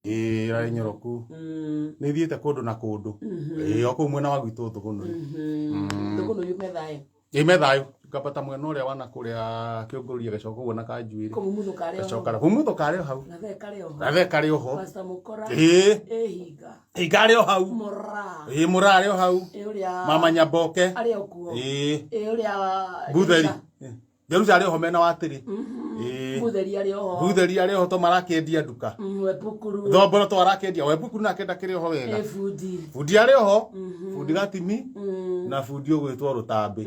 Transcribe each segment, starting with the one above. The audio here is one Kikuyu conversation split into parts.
Ĩĩ ĩrarĩ nyoroku. Nĩ ithiĩte kũndũ na kũndũ. Ĩĩ o kũu mwena wa gwitũ Thũgũnũi. Thũgũnũi yume thayũ. Ĩĩ me thayũ. Ngambata mwena ũrĩa wa na kũrĩa kĩũngũrũria gĩcoka ũguo na kanjuĩrĩ. Kũmumuthũka arĩ o hau. Gacoka kumumuthũka arĩ o hau. Gathee karĩ o ho. Gathee karĩ o ho. Pastor Mũkora. Ĩĩ. Ĩ hinga. Hinga arĩ o hau. Mũraa. Ĩĩ mũraa arĩ o hau. Ĩ ũrĩa. Mama Nyamboke. Arĩ o kuo. Ĩĩ. Ĩ ũrĩa. Butheri. Jerusa arĩ o ho mena wa tĩrĩ. Ĩĩ. Butheri arĩ o ho. Butheri arĩ o ho to marakĩendia nduka. Wepukuru. Thomboro to arakĩendia. Wepukuru nake ndakĩrĩ o ho wega. Ĩ bundi. Bundi arĩ o ho. Bundi gatimi. Na bundi ũgwĩtwo rũtambĩ.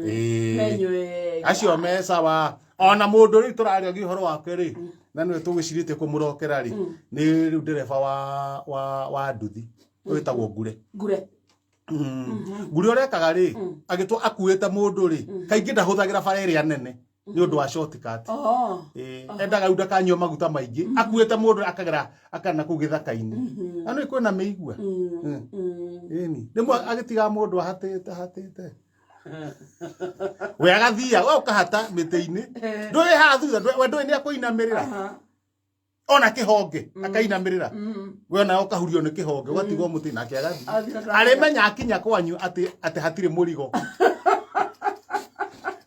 Ĩĩ. Menywe. Acio me sawa. Ona mũndũ rĩu tũraria ũhoro wake rĩ, na nĩwe tũgwĩcirĩtie kũmũrokera rĩ, nĩ rĩu ndereba wa wa wa nduthi wĩtagwo Ngure. Ngure. Ngure ũrĩa ekaga rĩ, agĩtwo akuĩte mũndũ rĩ, kaingĩ ndahũthagĩra bara ĩrĩa nene nĩ ũndũ wa shortcut. Oh. Ĩĩ, endaga rĩu ndakanyue maguta maingĩ, akuĩte mũndũ akagera akana kũu gĩthaka-inĩ. Na nĩ kwĩna mĩigua. Ĩni, rĩmwe agĩtigaga mũndũ ahatĩte ahatĩte. We agathia, we ũkahata mĩtĩ-inĩ. Ndũĩ haha thutha, we ndũĩ nĩ akũinamĩrĩra. Ona kĩhonge, akainamĩrĩra. We ona ũkahurio nĩ kĩhonge, ũgatigwo mũtĩ nake agathiĩ. Athiĩ na Arĩmenya akinya kwanyu atĩ atĩ hatirĩ mũrigo.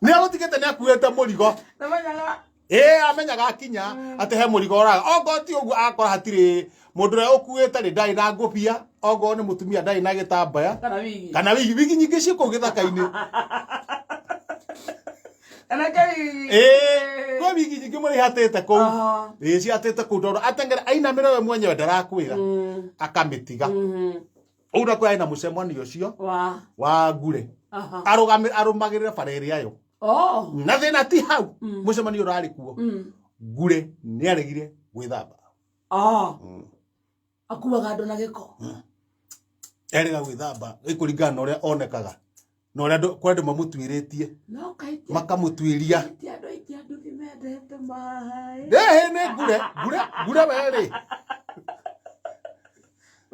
Nĩ agũtigĩte nĩ akuĩte mũrigo. Namenyaga. Ĩĩ amenyaga akinya atĩ he mũrigo ũraga. Ongorwo ti ũguo akora hatirĩ mũndũ ũrĩa ũkuĩte rĩ ndarĩ na ngũbia, ongorwo nĩ mũtumia ndarĩ na gĩtambaya Kana wigi. kana wigi, wigi nyingĩ ciĩ kũu gĩthaka-inĩ. Kana ke wigi. Ĩĩ kwĩ wigi nyingĩ mũno ihatĩte kũu. Ĩĩ cihatĩte kũu tondũ ateng'era ainamĩra we mwenyewe ndarakwĩra akamĩtiga. Ũguo na kwarĩ na mũcemanio ũcio Wa. wa ngure. Arũgami arũmagĩrĩra bara ĩrĩa yo. Oh. Na thĩna ti hau mũcemanio ũrarĩ kuo. Ngure nĩ aregire gwĩthamba. Oh. Akuaga andũ na gĩko. Erega gwĩthamba ĩkũringana na ũrĩa onekaga na ũrĩa andũ kwĩ andũ mamũtuĩrĩtie No kaingĩ. makamũtuĩria. Ti andũ aingĩ a nduthi mendete maĩ. Ĩhĩ nĩ ngure ngure ngure we rĩ.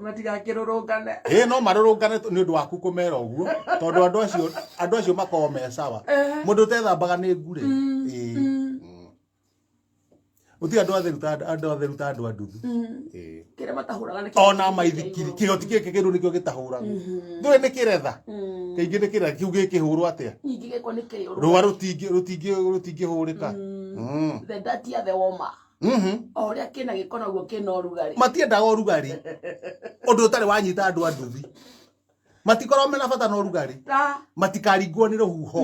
Matigakĩrũrũngane. Ĩĩ no marũrũngane nĩ ũndũ waku kũmera ũguo tondũ andũ acio andũ acio makoragwo me sawa. Mũndũ ũtethambaga nĩ ngure. Ĩĩ. Gũtirĩ andũ atheru ta andũ atheru ta andũ a nduthi. Ĩĩ. Kĩrĩa matahũraga nĩ Ona maithikiri kĩgoti gĩkĩ kĩndũ nĩkĩo gĩtahũragwo. Ndũĩ nĩ kĩretha. Kaingĩ nĩ kĩretha kĩu gĩkĩhũrwo atĩa? Ningĩ gĩko nĩ kĩrĩ Rũa rũtingĩ rũtingĩ rũtingĩhũrĩka. The dirtier the warmer. O ũrĩa kĩna gĩko noguo kĩna ũrugarĩ. Matiendaga ũrugarĩ. Ũndũ ũtarĩ wanyita andũ a nduthi. Matikoragwo mena bata na ũrugarĩ. Ta. Matikaringwo nĩ rũhuho.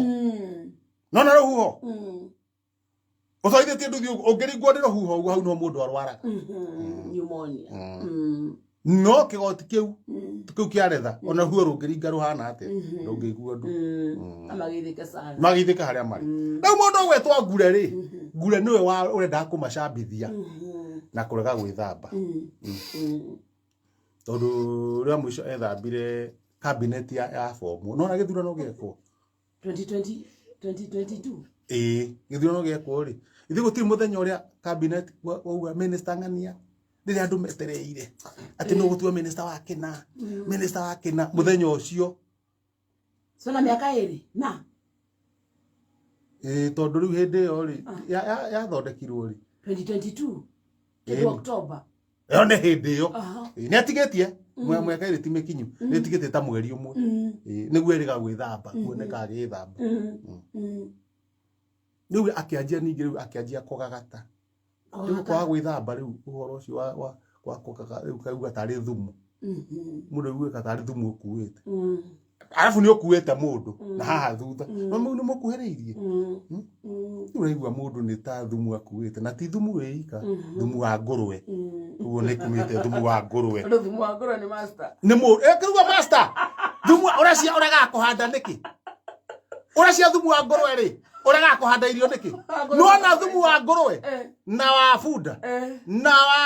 Nona rũhuho? Ũtwarithĩtie nduthi ũguo, ũngĩringwo nĩ rũhuho ũguo hau no mũndũ arwaraga. Pneumonia. No kĩgoti kĩu kĩu kĩa retha ona ruo rũngĩringa rũhana atĩa ndũngĩigua ũndũ. Amageithĩke sana. Magĩithĩka harĩa marĩ. Rĩu mũndũ ũgwĩtwo Ngure rĩ, Ngure nĩwe ũrendaga kũmacambithia na kũrega gwĩthamba. Tondũ rĩa mũico ethambire cabinet ya ya bomu. Nona gĩthurano gĩekwo. 2020 2022. Ĩĩ gĩthurano gĩekwo rĩ, ithuĩ gũtirĩ mũthenya ũrĩa cabinet wauga minister ng'ania rĩrĩa andũ metereire atĩ nĩ ũgũtua minister wa kĩna, minister wa kĩna mũthenya ũcio. So na mĩaka ĩrĩ na Ĩĩ tondũ rĩu hĩndĩ ĩyo rĩ yathondekirwo rĩ 2022 kĩndũ October. Ĩyo nĩ hĩndĩ ĩyo. Ĩĩ, nĩ atigĩtie mwaka ĩrĩ ti mĩkinyu, nĩ atigĩtie ta mweri ũmwe. Ĩĩ, nĩguo erĩga gwĩthamba, kuoneka agĩthamba. Rĩu akĩanjia ningĩ rĩu akĩanjia kũgagata. Rĩu kwaga gwĩthamba rĩu ũhoro ũcio wa wa wa kũgaga rĩu kaigua tarĩ thumu. Mũndũ aiguaga tarĩ thumu ũkuĩte. Arabu nĩ ũkuĩte mũndũ na haha thutha. No mũndũ nĩ mũkuhĩrĩirie. Rĩu ũraigua mũndũ nĩ ta thumu akuĩte na ti thumu wĩ ika, thumu wa ngũrwe. Ũguo nĩ kumĩte thumu wa ngũrwe. Tondũ thumu wa ngũrwe nĩ master. Nĩ mũndũ, ĩkĩrugwo master. Thumu ũracia ũregaga kũhanda nĩkĩ? Ũracia thumu wa ngũrwe rĩ, ũregaga kũhanda irio nĩkĩ? Nĩwona thumu wa ngũrwe na wa bunda na wa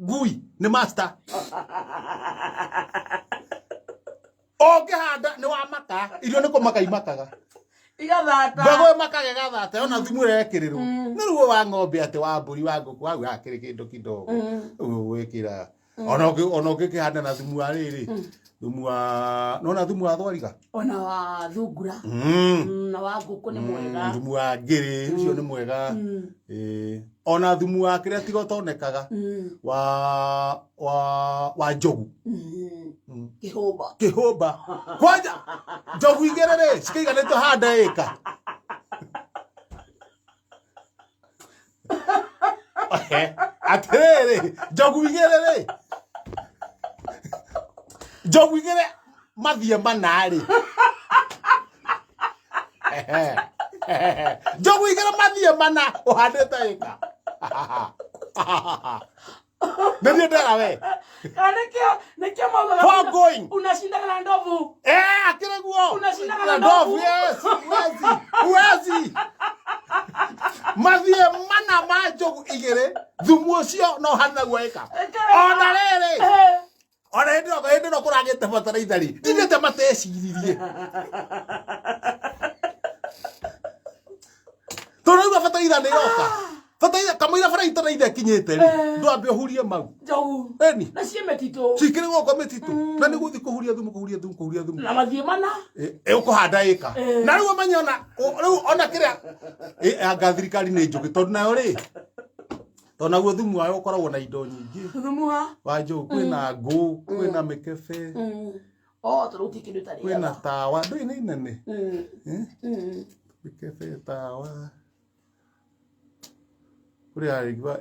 ngui nĩ master. Ũngĩhanda nĩ wa maka, irio nĩ kũmaka imakaga. Igathata. Mbegũ ĩmakaga ĩgathata, ona thumu ũrĩa wekĩrĩrwo. Nĩ ruo wa ng'ombe atĩ wa mbũri wa ngũkũ wa akĩrĩ kĩndũ kidogo. Ũguo gwĩkĩra. Ona ona ũngĩkĩhanda na thumu wa rĩrĩ, thumu wa, nona thumu wa thwariga, Ona wa thungura na wa ngũkũ nĩ mwega. Thumu wa ngĩrĩ ũcio nĩ mwega. Ĩĩ. Ona thumu wa kĩrĩa tiga ũtonekaga wa njogu. Kĩhũmba. Kĩhũmba kwanja, njogu igĩrĩ rĩ cikĩiganĩtio handa ĩka. Atĩrĩrĩ, njogu igĩrĩ rĩ, njogu igĩrĩ mathiĩ mana rĩ, njogu igĩrĩ mathiĩ mana ũhandĩte ĩka nĩ niĩ ndera we. Ah, nĩkĩo maugaga Foregoing. Unashindaga na ndovu. Eh, akĩrĩ guo. Unashindaga na ndovu. Ndovu. Yes, huwezi, huwezi. Mathiĩ mana ma njogu igĩrĩ, thumu ũcio no hanaguo ĩka. Ona rĩrĩ, ona hĩndĩ ĩyo, hĩndĩ ĩno kũragĩte bataraitha rĩ, ndindĩte mateciririe tondũ rĩu bataraitha nĩ ĩroka, bataraitha kamũira bataraitha ĩkinyĩte rĩ, ndwambe ũhurie mau. Njogu. Eni. Na ciĩ mĩtitũ. Cikĩrĩ gũkũ mĩtitũ na nĩ gũthiĩ kũhuria thumu, kũhuria thumu, kũhuria thumu. Na mathiĩ mana. Ũkũhanda ĩka na rĩu ũmenye ona rĩu ona kĩrĩa anga thirikari nĩ njũgĩ, tondũ nayo rĩ, tondũ naguo thumu wayo ũkoragwo na indo nyingĩ. Thumu wa wa njogu, kwĩna ngũ, kwĩna mĩkebe. Oh, tondũ gũtirĩ kĩndũ ĩtarĩaga. Kwĩna tawa ndũĩ nĩ nene. Eh? Mĩkebe, tawa kũrĩ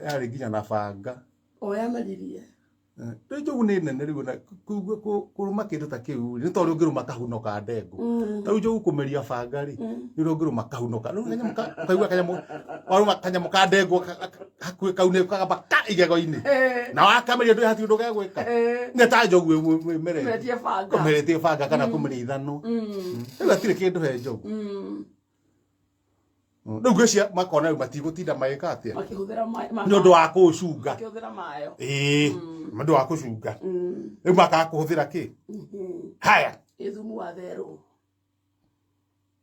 yarĩ nginya na banga. O yameririe. Rĩu njogu nĩ nene rĩu na kũrũma kĩndũ ta kĩu rĩ, nĩ ta ũrĩa ũngĩrũma kahuno ka ndengũ. Ta rĩu njogu kũmeria banga rĩ, nĩ ũrĩa ũngĩrũma kahuno ka rĩu kanyamũ ũkaigua kanyamũ warũma kanyamũ ka ndengũ hakuhĩ kau nĩ kagamba ka igego-inĩ. Na wakameria ndũĩ hatirĩ ũndũ gegwĩka. Nĩ ta njogu ĩmerete. Ĩmeretie banga. Kũmeretie banga kana kũmeria ithanwa. Rĩu hatirĩ kĩndũ he njogu. Rĩu ngwĩciria makona rĩu matigũtinda magĩka atĩa? Makĩhũthĩra Nĩ ũndũ wa kũũcunga. Makĩhũthĩra mayo. Ĩĩ, nĩ ũndũ wa kũcunga. Rĩu makaga kũhũthĩra kĩ? Haya. Ĩ thumu wa therũ.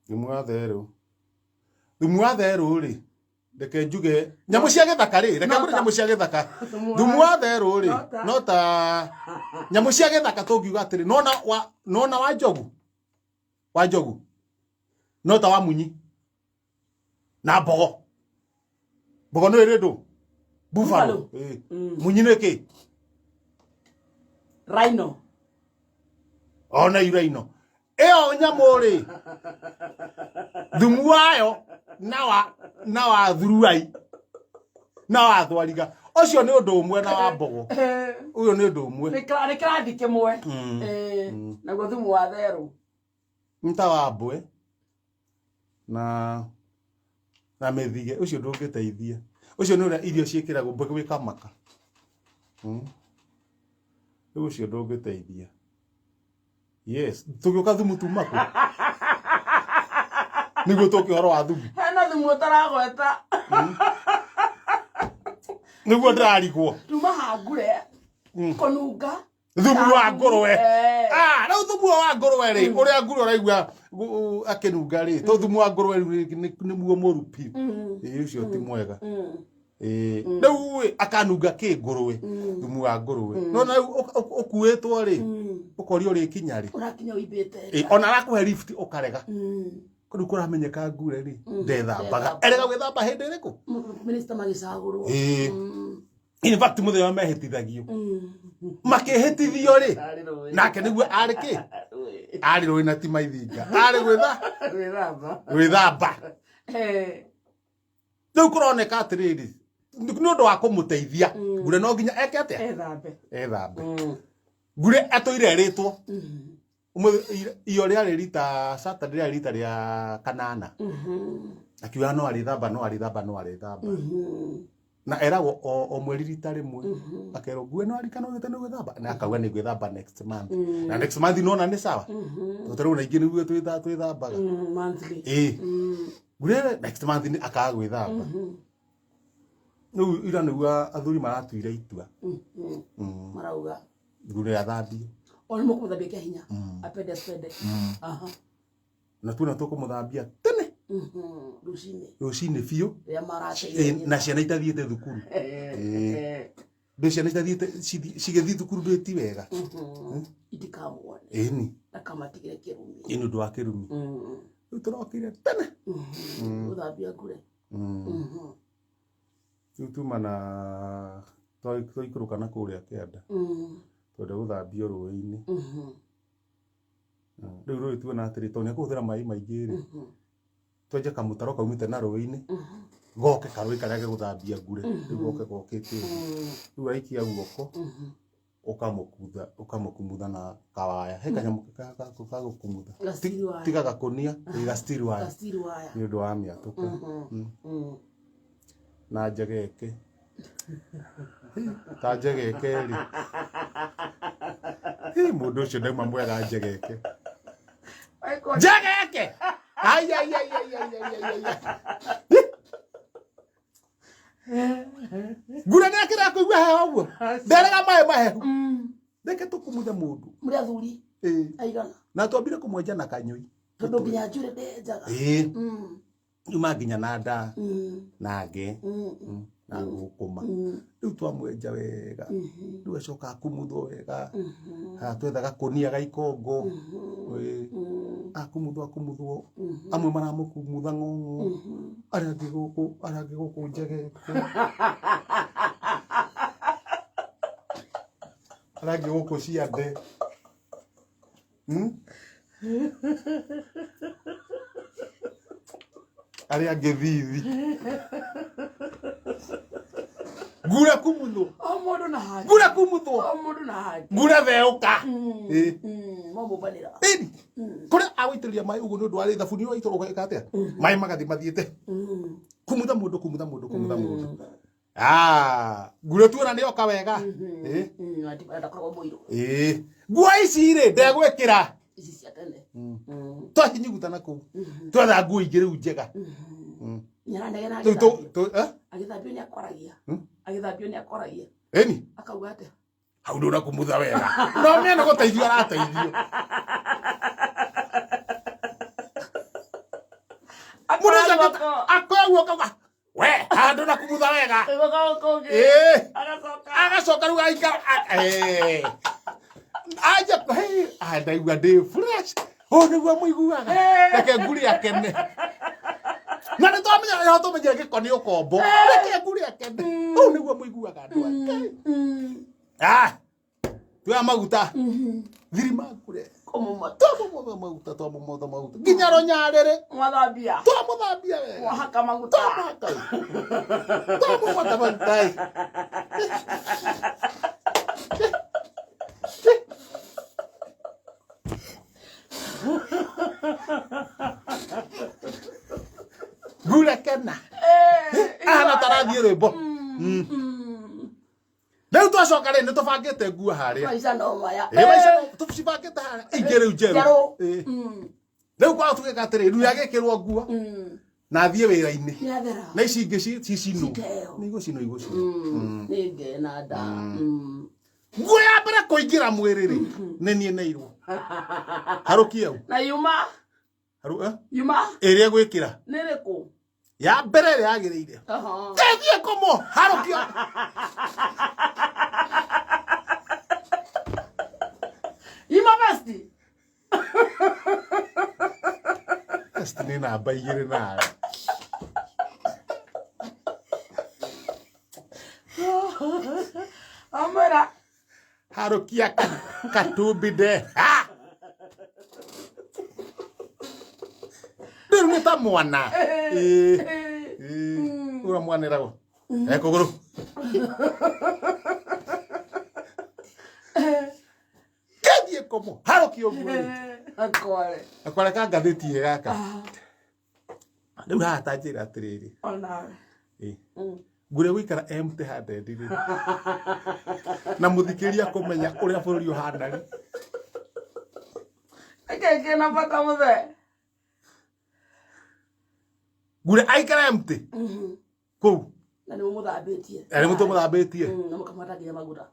Thumu wa therũ. Thumu wa therũ rĩ, reke njuge nyamũ cia gĩthaka rĩ, reke ngũre nyamũ cia gĩthaka. Thumu wa therũ rĩ, no ta nyamũ cia gĩthaka tũngiuga atĩrĩ, nona wa njogu. Wa njogu. No ta wa munyi. Na mbogo. Mbogo nĩ ĩrĩ ndũ? Buffalo. Buffalo. Ĩĩ. Munyi nĩ kĩ? Rhino. Ona iraino. Ĩyo nyamũ rĩ, thumu wayo na wa thuruai na wa thwariga ũcio nĩ ũndũ ũmwe na wa mbogo. Ũyũ nĩ ũndũ ũmwe. Nĩ kĩrathi kĩmwe. Naguo thumu wa therũ. Nĩ ta wa mbwe na mĩthige, ũcio ndũngĩteithia. Ũcio nĩ ũrĩa irio ciĩkĩragwo mbwe gwĩkamaka. Rĩu ũcio ndũngĩteithia. Yes, tũgĩũka thumu tuma kũ? Nĩguo tũke ũhoro wa thumu. Hena thumu ũtaragweta. Nĩguo ndĩrarigwo. Tuma hangure. Kũnunga. Thumu wa ngũrwe. Ah, rĩu thumu wa ngũrwe rĩ, ũrĩa ngũrwe ũraigua akĩnunga rĩ, to thumu wa ngũrwe rĩu nĩguo mũru biũ. Ĩĩ, ũcio ti mwega. Ĩĩ, rĩu ĩ, akanunga kĩ ngũrwe? Thumu wa ngũrwe. No na rĩu ũkuĩtwo rĩ, ũkorio ũrĩkinya rĩ. Ũrakinya ũimbĩte. Ĩĩ, ona arakũhe lift ũkarega. Rĩu kũramenyeka ngure rĩ, ndethambaga. Erega gwĩthamba hĩndĩ ĩrĩkũ? Minister magĩcagũrwo. Ĩĩ. In fact, mũthenya mehĩtithagio. Makĩhĩtithio rĩ, nake nĩguo arĩ kĩ? Arĩ rũĩ na ti maithinga. Arĩ Gwĩthamba. gwĩthamba. Rĩu kũroneka atĩrĩrĩ, nĩ ũndũ wa kũmũteithia, ngure no nginya eke atĩa? Ethambe. Ethambe. Ngure atũire erĩtwo. Ũmũthĩ iyo rĩarĩ rita Saturday, rĩarĩ rita rĩa kanana. Akiuga no arĩthamba, no arĩthamba, no arĩthamba. Na eragwo o mweri rita rĩmwe. Akerwo ngue no arikana ũgĩte nĩ gwĩthamba. Na akauga nĩ gwĩthamba next month. Na next month nona nĩ sawa. Tondũ rĩu na ingĩ nĩguo twĩthambaga. Monthly. Ĩĩ. Ngure next month nĩ akaga gwĩthamba. Rĩu ira nĩguo athuri maratuire itua. Marauga. Ngure athambie. O nĩ mũkũmũthambia kĩa hinya. Apende asipende. Aha. Na tuona tũkũmũthambia tene. Rũcinĩ. Rũcinĩ biũ. Rĩrĩa marateithania. Na ciana itathiĩte thukuru. Ndũ ciana citathiĩte cigĩthiĩ thukuru ndũ ti wega. Itikamuone. Ĩni. Ndakamatigĩre kĩrumi. Ĩ nĩ ũndũ wa kĩrumi. Rĩu tũrokire tene. Gũthambia ngure. Rĩu tuma na twaikũrũka na kũrĩa kĩanda. Twenda gũthambio rũĩ-inĩ. Rĩu rũĩ tuona atĩrĩ tondũ nĩekũhũthĩra maĩ maingĩ rĩ. Twenje kamũtaro kaumĩte na rũĩ-inĩ. Goke karũĩ karĩa gegũthambia ngure. Rĩu goke gokĩte ũguo. Rĩu aikia guoko ũkamũkutha ũkamũkumutha na kawaya. He kanyamũ ka gũkumutha. Tiga gakũnia, ga steel wire. Nĩ ũndũ wa mĩatũka. Na njegeke. Ta njegeke rĩ. Mũndũ ũcio ndauma mwega njegeke. Njegeke! Ai ai ai ai ai ai ai ai. Ngure nĩ akĩrega kũigua heho ũguo. Nderega maĩ mahehu. Reke tũkumuthe mũndũ. Mũrĩ athuri aigana. Na twambire kũmwenja na kanyũi. Tondũ nginya njuĩrĩ ndenjaga. Yuma nginya na nda na nge na gũkũma. Rĩu twamwenja wega. Rĩu acoka akumuthwo wega. Twetha gakũnia ga ikongo. Akumuthwo akumuthwo. Amwe maramũkumutha ng'ong'o. Arĩa angĩ gũkũ, arĩa angĩ gũkũ njegeke. Arĩa angĩ gũkũ ciande. Arĩa angĩ thithi. Ngure kumuthwo. O mũndũ na hake. Ngure kumuthwo. O mũndũ na hake. Ngure theũka. Mamũmbanĩra. Ĩni. Kũrĩa agũitĩrĩria maĩ ũguo nĩ ũndũ wa rĩ thabuni waitũrwo ũgeka atĩa? Maĩ magathiĩ mathiĩte. Kumutha mũndũ, kumutha mũndũ, kumutha mũndũ. Ngure tuona nĩ oka wega. Ndakoragwo mũirũ. Nguo ici rĩ ndegwĩkĩra. Ici cia tene. Twahinyuguta na kũu. Twetha nguo ingĩ rĩu njega. Nĩaranegena agĩthambio. Agĩthambio nĩ akoragia. Agĩthambio nĩ akoragia. Ĩni. Akauga atĩa? Hau ndũnakumutha wega. No mena gũteithio arateithio. Mũndũ ũcio akoya guoko akauga, we haha ndũnakumutha wega. Agacoka rĩu aikara. Aja ndaigua ndĩ fresh. Ũũ nĩguo mũiguaga. Reke ngure akene. Na nĩ twamenya nĩ tũmenyire gĩko nĩ ũkombo. Reke ngure akene. Ũũ nĩguo mũiguaga andũ aya. Tuoya maguta. Thirima ngure. Twamũmotha maguta, twamũmotha maguta. Nginya rũnyarĩrĩ. Mwathambia. Twamũthambia wega. Mwahaka maguta. Twamũhaka. Twamũmotha maguta. Ngure kena. Ahana tarathiĩ rwĩmbo. Rĩu twacoka rĩ nĩ tũbangĩte nguo harĩa. Maica no maya. Maica no tũcibangĩte harĩa. Ingĩ rĩu njerũ. Rĩu kwaga tugĩka atĩrĩ, rĩu yagĩkĩrwo nguo na athiĩ wĩra-inĩ. Na ici ingĩ cicinwo. Nĩ igũcinwo igũcinwo. Nĩ nge na nda. Nguo ya mbere kũingĩra mwĩrĩ rĩ, nĩ niĩ neirwo. Harũkia u. Na yuma. Yuma. Ĩrĩa gwĩkĩra. Nĩ ĩrĩkũ? Ya mbere ĩrĩa yagĩrĩire. Tethiĩ kũmũ, harũkia. Yuma besti. Besti nĩ namba igĩrĩ nawe. Amwĩra. Harũkia katumbi nde. Rĩu nĩ ta mwana. Ũrĩa mwana ĩragwo. Kũgũrũ. Kethiĩ kũmũ. Harũkia ũguo rĩ. Akware. Akware ka ngathĩti ĩ gaka. Rĩu haha ta njĩra atĩrĩrĩ. Onawe. Ngure gũikara empty handed rĩ. Na mũthikĩria kũmenya ũrĩa bũrũri ũhana rĩ. Nĩkĩ kĩna bata mũthee? Ngure aikara empty. Kũu. Na nĩ mũmũthambĩtie. Na nĩ mũtũmũthambĩtie. Na mũkamũhata nginya maguta.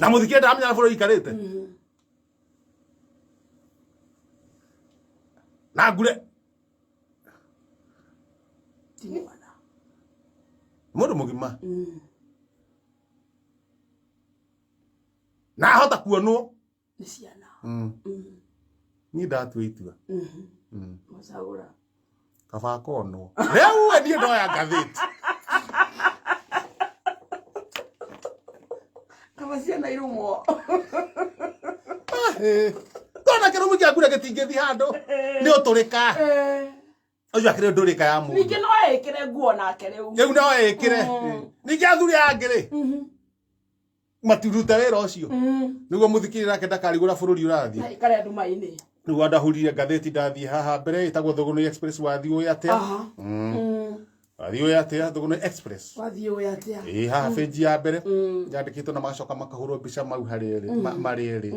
Na mũthikĩria ndaramenya bũrũri ũikarĩte. Na ngure. Ti mwana. Mũndũ mũgima. Na ahota kuonwo. Nĩ ciana. Niĩ ndatua itua. Mũcagũra. Kaba konwo. Rĩu we niĩ ndoya ngathĩti. Kaba ciana irũmwo. Ndona kĩrumi kĩa ngura gĩtingĩthiĩ handũ. Nĩ ũtũrĩka. Ũcio akĩrĩ ndũrĩka ya mũndũ. Ningĩ no ĩkĩre nguo nake rĩu. Rĩu no ĩkĩre. Ningĩ athuri aya angĩ rĩ, matirute wĩra ũcio. Nĩguo mũthikĩrĩria nake ndakarigũra bũrũri ũrathiĩ. Na ikare nduma-inĩ. Nĩguo ndahũrire ngathĩti ndathiĩ haha mbere ĩtagwo Thũgũnĩ Express wathiĩ ũĩ atĩa? Wathiĩ ũĩ atĩa Thũgũnĩ Express? Wathiĩ ũĩ atĩa? Ĩĩ haha benji ya mbere yandĩkĩtwo na magacoka makahũrwo mbica mau harĩ erĩ marĩ erĩ.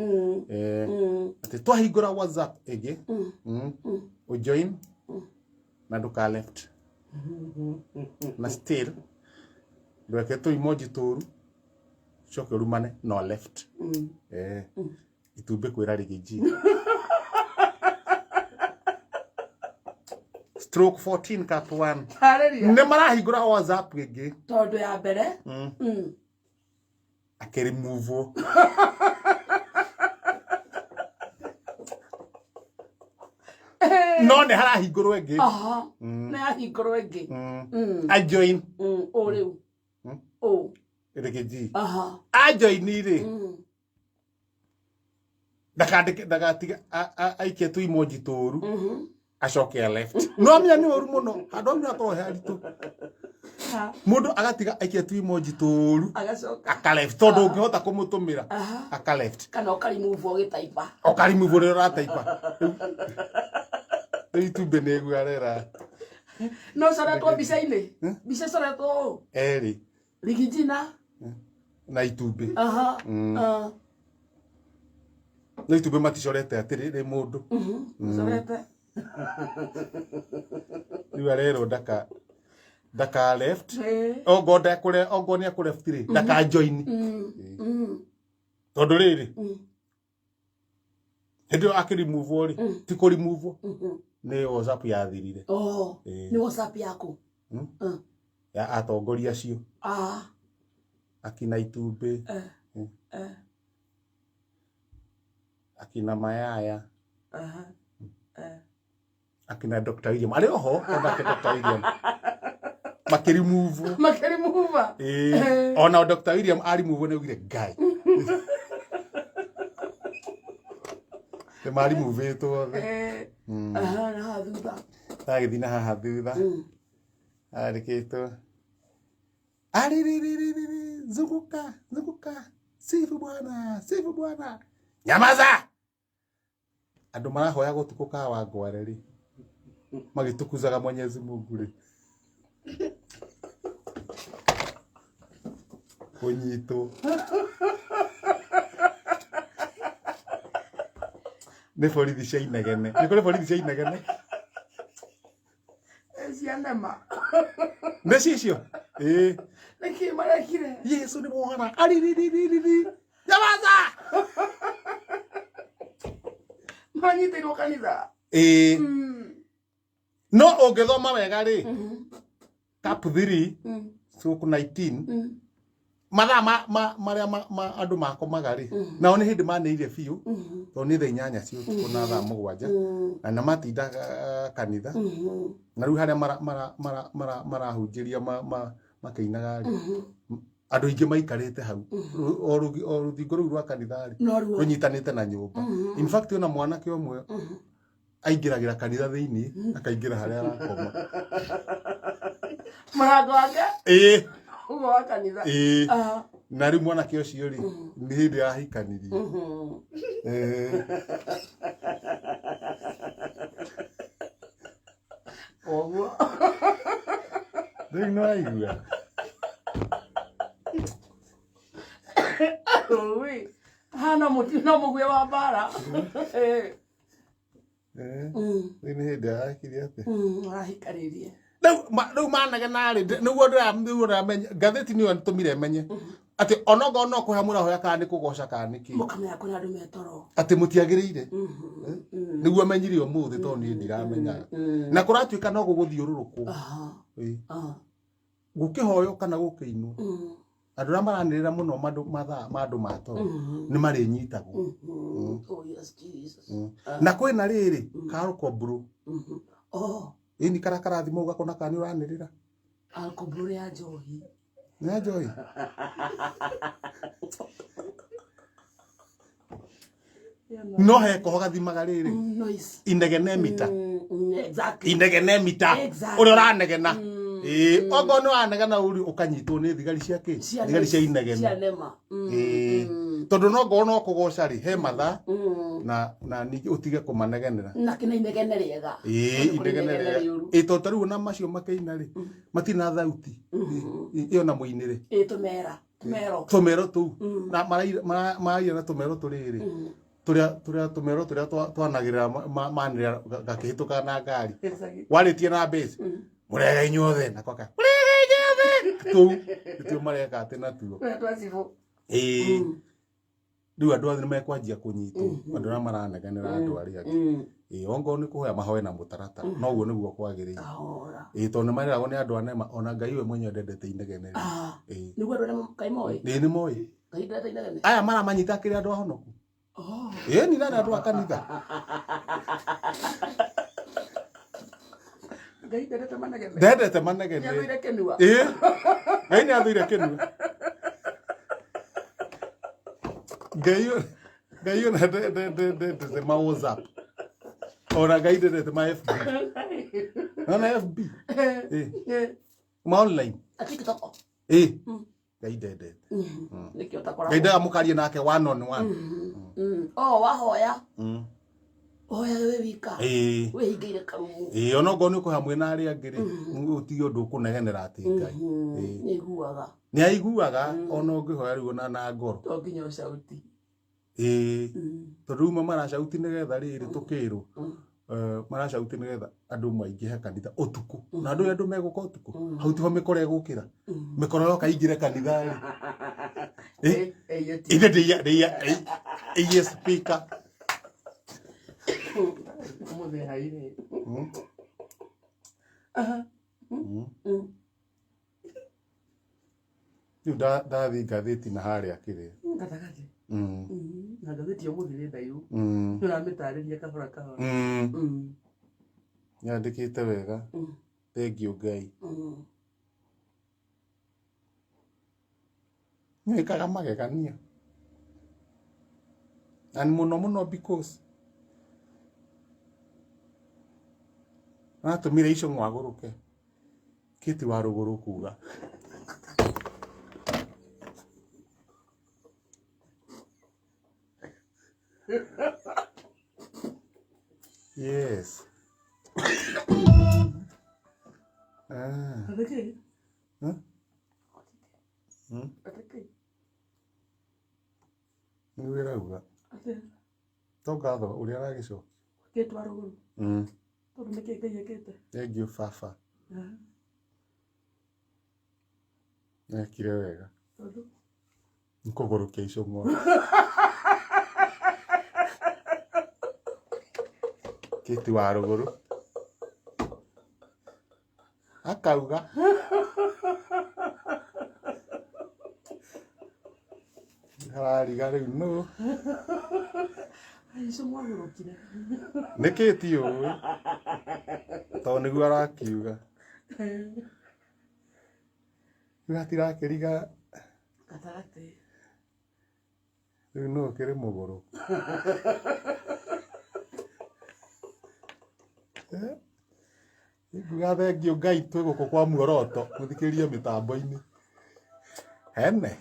Atĩ twahingũra WhatsApp ĩngĩ ũjoin na ndũka left na still ndweke tũ emoji tũru coke ũrumane no left. Itumbĩ kwĩra rĩgĩ Stroke 14 cap 1. Tarĩria. Nĩ marahingũra WhatsApp ĩngĩ. Tondũ ya mbere. Akĩrimuvwo. No nĩ harahingũrwo ĩngĩ. Nĩ yahingũrwo ĩngĩ. A join. Ũ rĩu. Ũ. Rĩgĩ G. A join rĩ. Ndakandĩke ndagatiga aikie tu emoji tũru. Acoke a left. No amenya nĩ ũru mũno. Handũ amenya akorwo he haritũ. Mũndũ agatiga aikie tu emoji tũru. Agacoka. Aka left tondũ ũngĩhota kũmũtũmĩra. Aka left. Kana ũkarimove ũgĩtaipa. Ũkarimove rĩrĩa ũrataipa. Rĩu itumbĩ nĩ ĩguo arera. No coretwo mbica-inĩ. Mbica coretwo ũũ. Erĩ. Rigijina. Na itumbĩ. No itumbĩ maticorete atĩrĩ rĩ mũndũ. Corete. Rĩu arerwo ndaka left. Ongo ndekũre ongo nĩ ekũ left rĩ ndaka join. Tondũ rĩrĩ. Hĩndĩ ĩyo akĩrimuvwo rĩ ti kũrimuvwo nĩ WhatsApp yathirire. Nĩ WhatsApp yaku. Ya atongoria acio. Akina itumbĩ. Akina mayaya. Akina Dr. William. Arĩ oho onake Dr. William. Makĩrimuvwo. Makĩrimuva. Ona Dr. William arimuvwo nĩ augire Ngai. Nĩ marimuvĩtwo othe. Na haha thutha. Agĩthiĩ na haha thutha. Andĩkĩtwo. Arĩrĩrĩrĩrĩ, zunguka, zunguka. Sifu Bwana, sifu Bwana. Nyamaza! Andũ marahoya gũtukũ ka wangware rĩ. Magĩtukuzaga Mwenyezi Mungu rĩ. Kũnyitwo. Nĩ borithi cia inegene. Nĩ kũrĩ borithi cia inegene? Cia nema. Nĩ cicio? Ĩĩ. Nĩkĩ marekire? Yesu nĩ mwana. Arĩrĩrĩrĩrĩ. Nyamaza! Manyitĩirwo kanitha. Ĩĩ. No ũngĩthoma wega rĩ, cap 3 stroke 19 mathaa marĩa andũ makomaga rĩ, nao nĩ hĩndĩ manĩire biũ, tondũ nĩ thaa 8 cia ũtukũ na thaa 7, na matindaga kanitha, na rĩu harĩa marahunjĩria makĩinaga rĩ, andũ aingĩ maikarĩte hau. O rũthingo rũu rwa kanitha rĩ, rũnyitanĩte na nyũmba. In fact, ona mwanake ũmwe aingĩragĩra kanitha thĩinĩ, akaingĩra harĩa arakoma. Mũrango wake? Ĩĩ. Ũguo wa kanitha. Ĩĩ. Na rĩu mwanake ũcio rĩ, nĩ hĩndĩ ahikanirie. Ũguo. Rĩu nĩ waigua? Ui. Haha no mũguĩ wa mbara. Rĩu nĩ hĩndĩ arakire atĩa? Arahikanĩrie. Rĩu manegena rĩ, nĩguo ndĩramenya, ngathĩti nĩyo ĩtũmire menye atĩ onokorwo no kũhoya mũrahoya kana nĩ kũgoca kana nĩ kĩ. Mũkamenya kwĩna andũ me toro. Atĩ mũtiagĩrĩire. Nĩguo menyire ũmũthĩ tondũ niĩ ndiramenyaga. Na kũratuĩka no gũgũthiũrũrũkwo. Gũkĩhoywo kana gũkĩinwo. Andũ arĩa maranĩrĩra mũno mandũ mathaa ma andũ ma toro nĩ marĩnyitagwo. Oh yes, Jesus. Na kwĩna rĩrĩ karũko mburu. Oh, Ĩni karĩa karathimwo ũgakona kana nĩ ũranĩrĩra. Alcohol ya njohi. Nĩ njohi. No he koho gathimaga rĩrĩ. Noise. Inegene mita. Exactly. Inegene mita. Exactly. Ũrĩa ũranegena. Ĩĩ, okorwo nĩ ũranegena ũri ũkanyitwo nĩ thigari cia kĩ? Thigari cia inegene. Cia nema. Ĩĩ. Tondũ no ngorwo no kũgoca rĩ, he mathaa na ningĩ ũtige kũmanegenera. Na kĩna inegene rĩega. Ĩĩ, Tondũ kũrĩ inegene rĩega. rĩũru. Ĩĩ, tondũ ta rĩu ona macio makĩina rĩ, matirĩ na thauti. Ĩyo na mũinĩre. Ĩĩ, tũmera. Tũmero. Tũmero tũu. Na maraira na tũmero tũrĩrĩ. Tũrĩa tũmero tũrĩa twanagĩrĩra manĩrĩra gakĩhĩtũka na ngari. Warĩtie na bass. Mũrega inyuothe. Nako ka, mũrega inyuothe. Tũu nĩtuo mareka atĩ natuo. Ĩĩ. Rĩu andũ othe nĩmekwanjia kũnyitwo. Andũ arĩa maranegenera andũ arĩa angĩ. Ĩĩ, ongorwo nĩ kũhoya mahoe na mũtaratara. Noguo nĩguo kwagĩrĩire. Kahora. Ĩĩ, tondũ nĩmareragwo nĩ andũ a nema ona Ngai we mwenyewe ndendete inegene rĩ. Ĩĩ. Nĩguo andũ arĩa Ngai moĩ? Ĩĩ, nĩ moĩ. Ngai ndendete inegene? Aya maramanyita kĩrĩa andũ ahonoku. Oh. Ĩĩ, ni nani andũ a kanitha. Ngai ndendete manegene. Ndendete manegene. Nĩathũire kĩnua. Ĩĩ. Ngai nĩathũire kĩnua. Ngai ona ndendete ma WhatsApp. Ona Ngai ndendete ma FB. Ona FB. Ĩĩ. Ma online. A TikTok. Ĩĩ. Ngai ndendete. Nĩkĩo ũtakoragwo. Ngai ndaga mũkarie nake one on one. Oh, wahoya. Ũhoyage wĩ wika. Ĩĩ. Wĩhingĩire karumu. Ĩĩ, ona okorwo nĩ ũkũhoya mwĩna arĩa angĩ rĩ, ũtige ũndũ ũkũnegenera atĩ Ngai. Ĩĩ. Nĩaiguaga. Nĩaiguaga ona ũngĩhoya rĩu ona na ngoro. To nginya ũcauti. Ĩĩ. Tondũ rĩu maracauti nĩgetha rĩrĩ tũkĩrwo. Maracauti nĩgetha andũ maingĩhe kanitha ũtukũ. Na andũ andũ megũka ũtukũ. Hau tiho mĩkora ĩgũkĩra. Mĩkora yoka ingĩre kanitha rĩ. Ĩĩ. Ithe ndĩiye speaker. Ũmũthĩ hairĩ. Rĩu ndathiĩ ngathĩti na harĩa kĩrĩa. Gatagatĩ. Na ngathĩti ya ũmũthĩ nĩ ndaihu. Nĩũramĩtarĩria kahora kahora. Yandĩkĩte wega. Thengiũ Ngai. Nĩwĩkaga magegania. Na mũno mũno because aratũmire Icũng'wa agũrũke. Kĩti wa rũgũrũ kuga. Yes. Ah. Atĩ Huh? Atĩ Nĩ wĩrauga. Atĩ To ngatho ũrĩa aragĩcokia. Kĩti wa rũgũrũ. Tondũ nĩkĩ Ngai ekĩte? Thengiũ baba. Ekire wega. Tondũ? Nĩ kũgũrũkia Icũng'wa. Kĩti wa rũgũrũ. Akauga. Harariga rĩu nũ? Icũng'wa agũrũkire. Nĩkĩ ti ũĩ? Tondũ nĩguo arakiuga. Rĩu hatirakĩriga. Gatagatĩ. Rĩu nũ ũkĩrĩ mũgũrũ? Nguga thengiũ Ngai twĩ gũkũ kwa muoroto mũthikĩrĩrie mĩtambo-inĩ. Hene.